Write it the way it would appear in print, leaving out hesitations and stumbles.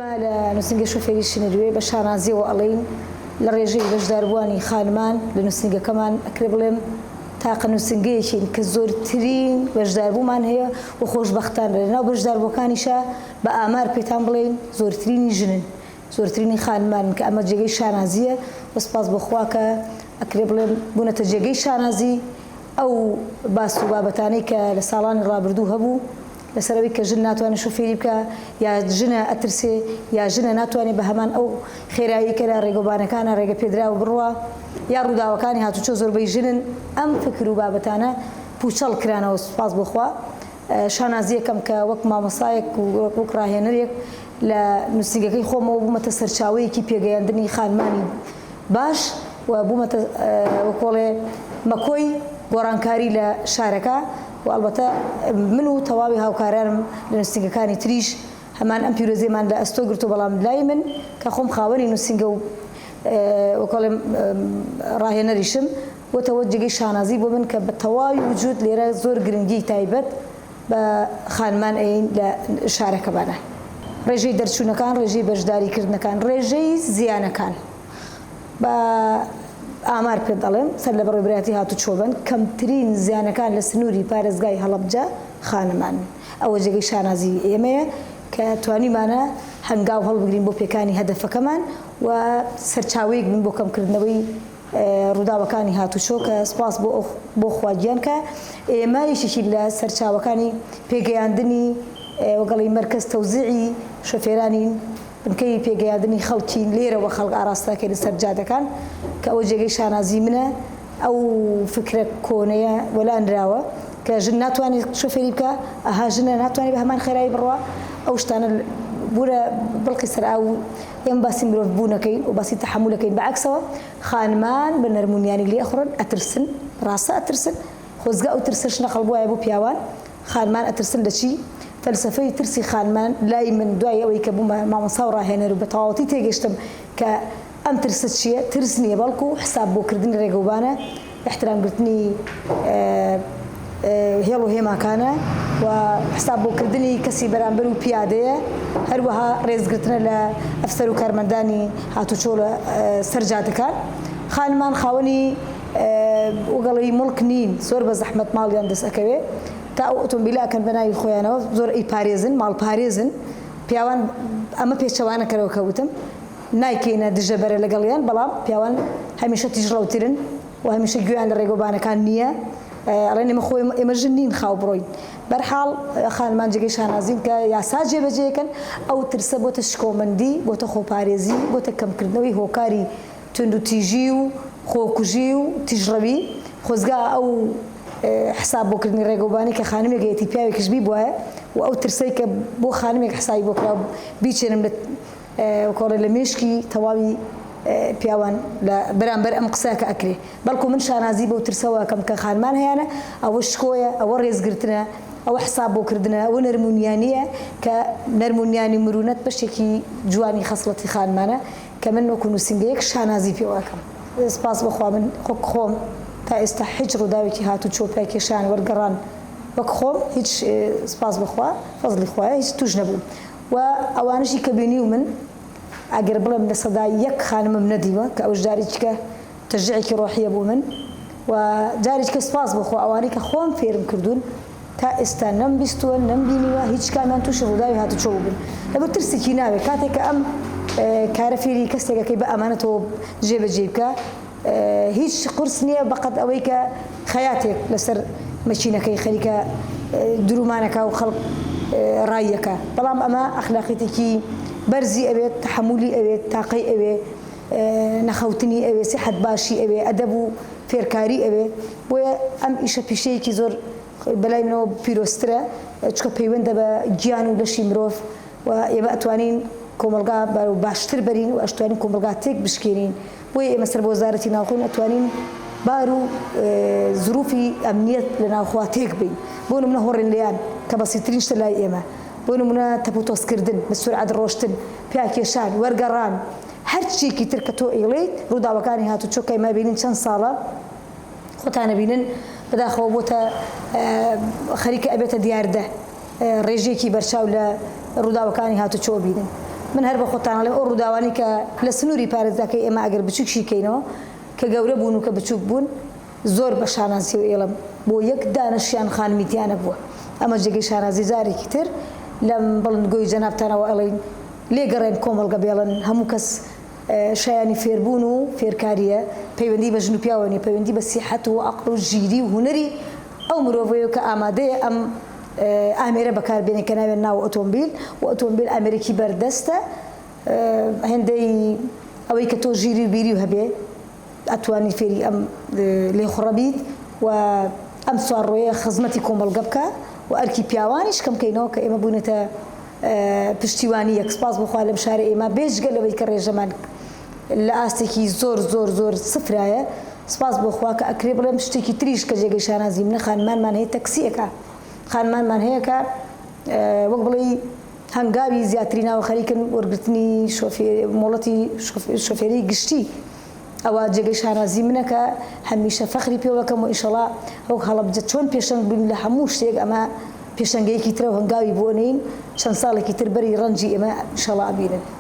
ئێمە لە نووسینگەی شۆفێری شنروێ بە شانازییەوە ئەڵێین لە ڕێژەی بەشداربووانی خانمان لە نووسینگەکەمان ئەکرێ بڵێم تاقە نووسینگەیەکین کە زۆرترین بەشداربوومان هەیە و خۆشبەختانە لەناو بەشداربووەکانیشا بە ئامار پێتان بڵێین زۆرترینی ژنن زۆرترینی خانمانن کە ئەمە جێگەی شانازییە و سوپاس بۆ خوا کە ئەکرێ بڵێم بوونەتە جێگەی شانازی ئەو باس و بابەتانەی کە لە ساڵانی ڕابردوو هەبوو لەسەر ئەوەی کە ژن ناتوانێت شۆفێری بکا یا ژنە ئەترسێ یا ژنە ناتوانێت بە هەمان ئەو خێرایی کە لە ڕێگەوبانەکانە ڕێگە پێدراوە بڕوا یا ڕووداوەکانی هاتوچۆ زۆربەی ژنن ئەم فکر و بابەتانە پوچەڵ کرانەوە سوپاس بۆ خوا شانازیەکەم کە وەک مامۆستایەک و وەک ڕاهێنەرێک لە نووسینگەکەی خۆمەوە بوومەتە سەرچاوەیەکی پێگەیاندنی خانمانی باش و بوومەتە وەکۆڵێ مەکۆی گۆڕانکاری لە شارەکە و ئەڵبەتە من و تەواوی هاوکارانم لە نووسینگەکانی تریش هەمان ئەم پیرۆزیەمان لە ئەستۆ گرتووە بەڵام لای من کە خۆم خاوەنی نووسینگە و وەکۆڵێ ڕاهێنەریشم بۆتەوە جێگەی شانازی بۆ من کە بە تەواوی وجود لێرە زۆر گرنگی تایبەت بە خانمان ئەیەین لە شارەکەمانا. ڕێژەی دەرچوونەکان، ڕێژەی بەشداریکردنەکان، ڕێژەی زیانەکان بە ئامار پێت دەڵێم، سەر لە بەڕێوەبەرایەتی هاتوچۆ بن، کەمترین زیانەکان لە سنووری پارێزگای هەڵەبجە خانمانن. ئەوە جێگەی شانازی ئێمەیە کە توانیومانە هەنگاو هەڵبگرین بۆ پێکانی هەدەفەکەمان و سەرچاوەیەک بین بۆ کەمکردنەوەی ڕووداوەکانی هاتوچۆ کە سوپاس بۆ بۆ خوا گیان کە ئێمە یەکێکی لە سەرچاوەکانی پێگەیاندنی وەگەڵی مەرکەز تەوزیعی شۆفێرانین بنکەی پێگەیاندنی خەڵکین لێرەوە خەڵک ئاراستەکەین لەسەر جادەکان کە ئەوە جێگەی شانازی منە ئەو فکرە کۆنەیە وەلا نراوە کە ژن ناتوانێت شۆفێری بکە ئەها ژنە ناتوانێت بە هەمان خێرایی بڕوا ئەو شتانە بوونە بڵقی سەر ئاو ئێمە باسی مرۆڤ بوونەکەین و باسی تەحەمولەکەین بە عەکسەوە خانمان بە نەرمونیانی لێ ئەخوڕن ئەترسن ڕاستە ئەترسن خۆزگە ئەو ترسەش نەقڵ بوایە بۆ پیاوان خانمان ئەترسن لە چی فەلسەفەی ترسی خانمان لای من دوای ئەوەی کە بوومە مامۆستا و ڕاهێنەر و بە تەواوەتی تێگەشتم کە ئەم ترسە چییە ترس نییە بەڵکو حساب بۆ کردنی ڕێگەوبانە ئیحترام گرتنی هێڵ و هێماکانە و حساب بۆ کردنی کەسی بەرامبەر و پیادەیە، هەروەها ڕێزگرتنە لە ئەفسەر و کارمەندانی هاتوچۆ لە سەر جادەکان. خانمان خاوەنی وگەڵی موڵک نین، زۆر بە زەحمەت ماڵیان دەست ئەکەوێ تا ئەو ئۆتۆمبیلە ئەکەن بە ناوی خۆیانەوە، زۆر ئەیپارێزن، ماڵپارێزن. پیاوان ئەمە پێچەوانە کەرەوە کە وتم. نایکەینە دژە بەرە لەگەڵیان بەڵام پیاوان هەمیشە تیژڕەوترن و هەمیشە گوێیان لە ڕێگەوبانەکان نییە ئەڵێن ئێمە خۆ ئێمە ژن نین خاو بڕۆین بەرحاڵ خانمان جێگەی شانازین کە یاسا جێبەجێکەن ئەو ترسە بۆتە شکۆمەندی بۆتە خۆپارێزی بۆتە کەمکردنەوەی هۆکاری توندوتیژی و خۆکوژی و تیژڕەوی خۆزگا ئەو حساب بۆکردنی ڕێگەوبانی کە خانمێک هەیەتی پیاوێکیش بیبوایە و ئەو ترسەی کە بۆ خانمێک حسابی بۆ کرا بیچێنم لە کۆڵێ لە مێشکی تەواوی پیاوان لە بەرامبەر ئەم قسە کە ئەکرێ بەڵکو من شانازی بەو ترسەوە ئەکەم کە خانمان هەیانە ئەوە شکۆیە ئەوە ڕێزگرتنە ئەوە حساب بۆ کردنە ئەوە نەرمونیانیە کە نەرمونیانی مرونەت بەشێکی جوانی خەسڵەتی خانمانە کە من وەکو نووسینگەیەک شانازی پێوە ئەکەم. سپاس بۆ خوا من وەک خۆم تا ئێستا هیچ ڕووداوێکی هاتوچۆ پیاکێشان وەرگەڕان وەک خۆم هیچ سپاس بۆ خوا فەزڵی خوایە هیچ توش نەبووم و ئەوانەشی کە بینیومن ئەگەر بڵێم 1% خانمم نەدیوە کە ئەوش جارێکیکە تەشجیعێکی ڕۆحیە بۆ من و جارێکیکە سپاس بۆ خوا ئەوانەی کە خۆم فێرم کردوون تا ئێستا نەم بیستووە نەم بینیوە هیچ کامیان تووشی ڕووداوی هاتوچۆ بووبن لەبەر ترسێکی ناوێ کاتێک کە ئەم کارە فێری کەسێکەکەی بە ئەمانەتەوە جێبەجێی بکە هیچ قورس نییە بەقەد ئەوەی کە خەیاتێک لەسەر مەکینەکەی خەریکە درومانەکا و خەڵک ڕاییەکا بەڵام ئەمە ئەخلاقیتێکی بەرزی ئەوێت تەحەمولی ئەوێت تاقەی ئەوێ نەخەوتنی ئەوێ سیحەت باشی ئەوێ ئەدەب و فێرکاری ئەوێ بۆیە ئەم ئیشە پیشەیەکی زۆر بەلای منەوە پیرۆزترە چونکە پەیوەندە بە گیان و لەشی مرۆڤ و ئێمە ئەتوانین کۆمەڵگا بەرەو باشتر بەرین و ئەشتوانین کۆمەڵگا تێک بشکێنین بۆیە ئێمە سەر بە وەزارەتی ناوخۆین ئەتوانین بار و زروفی ئەمنیەت لە ناوخوا تێک بەین بۆ نمونە هۆڕێن لێیان کە بەسیترین شتە لای ئێمە بۆ نمونە تەپوتۆزکردن بە سورعەت ڕۆشتن پیاکێشان وەرگەڕان هەرچیەکی تر کە تۆ ئەیڵێیت ڕووداوەکانی هاتوچۆ کە ئێمە ئەبینین چەند ساڵە خۆتان ئەبینن بەداخەوە بۆتە خەریکە ئەبێتە دیاردە ڕێژەیەکی بەرچاو لە ڕووداوەکانی هاتوچۆ بینن. من هەر بە خۆتان ئەڵێم ئەو ڕووداوانەی کە لە سنووری پارێزگاکەی ئێمە ئەگەر بچووکشی کەینەوە کە گەورە بوون و کە بچووک بوون زۆر بە شانازیەوە ئێڵم بۆ یەک دانەشیان خانمی تیا نەبووە ئەمە جێگەی شانازی جارێکی تر لەم بڵندگۆی جەنابتانەوە ئەڵێین لێگەڕێن کۆمەڵگە بێڵن هەموو کەس شایانی فێربوون و فێرکارییە، پەیوەندی بە ژن و پیاوەوە نییە، پەیوەندی بە سیحەت و عەقڵ و ژیری و هونەری ئەو مرۆڤەیە کە ئامادەیە ئەم ئامێرە بەکار بێنێ کە ناویان ناوە ئۆتۆمبیل و ئۆتۆمبیل ئامێرێکی بەردەستە هێندەی ئەوەی کە تۆ ژیری و بیری و هەبێ ئەتوانی فێری ئەم لێخوڕە بیت و ئەم سوارڕۆیە خزمەتی کۆمەڵگە بکا و ئەرکی پیاوانیش کەم کەینەوە کە ئێمە بووینەتە پشتیوانی یەک سپاس بۆ خوا لەم شارە ئێمە بێجگە لەوەی کە ڕێژەمان لە ئاستێکی زۆر زۆر زۆر سفرایە سپاس بۆ خوا کە ئەکرێ بڵێم شتێکی تریش کە جێگەی شانازی منە خانمانمان هەیە تەکسیەکە خانمانمان هەیە کە وەک بڵێی هەنگاوی زیاتری ناوە خەریکن وەرگرتنی شۆفێر مۆڵەتی شۆفێری گشتی ئەوە جێگەی شانازی منە کە هەمیشە فەخری پێوەکەم و ئیشەڵا وەک هەڵەبجە چۆن پێشەنگ بووین لە هەموو شتێک ئەمە پێشەنگەیەکی ترە و هەنگاوی بۆ نێین چەند ساڵێکی تر بەری ڕەنجی ئێمە ئیشەڵا ئەبینن.